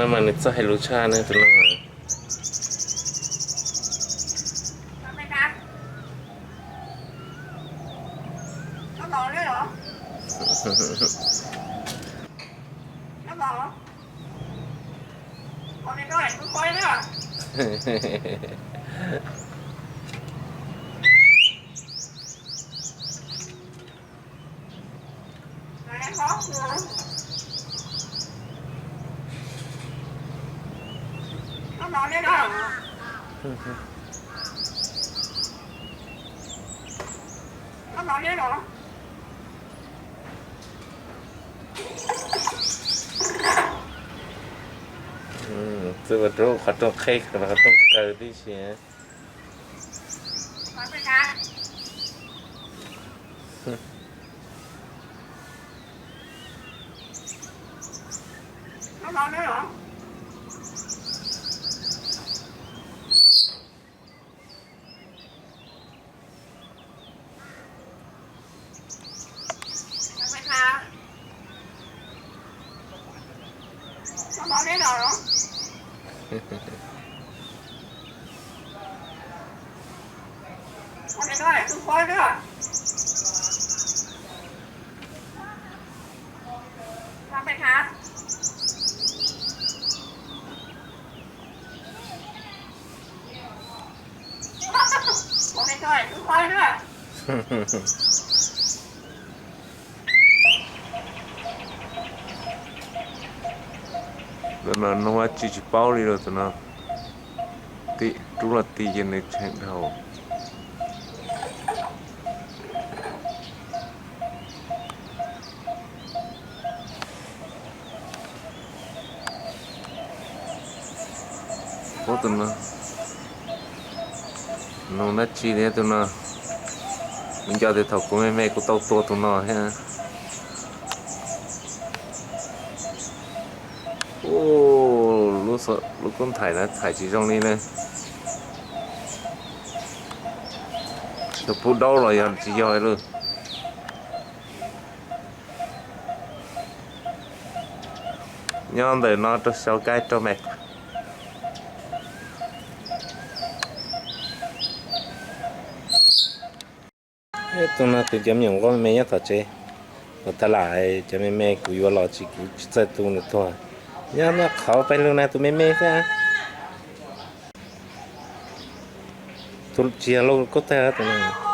Mas nws txawj hais lus tshaj ne tus no. Txawm ua rau qhov rooj qheb, qhov rooj kaw tib si. Tus no nug dab tsi tsis paub li lauj tus no. Tim rub los tim ces nws tseem dhau. Ub, tus no nug dab tsi thiab tus no. Kuv nco tias thaum kuv me me kuv tau tua tus no thiab. Ub, lub kub nthaim na thaim tsis zoo li na. Yog pub daub los yog tsis yog lawm. Nyob ntawm no rau xyau kab rau me. Tus no kuv cov me nyuam nquab me me nyob tom tsev, tus tab lam cov me me kuv yuav los tsis, kuv tsis txawj tu nws tuag. Nyob noj qhauv peb lug na tus me me xwb. Tus tsis yog lauj kub tag tus no.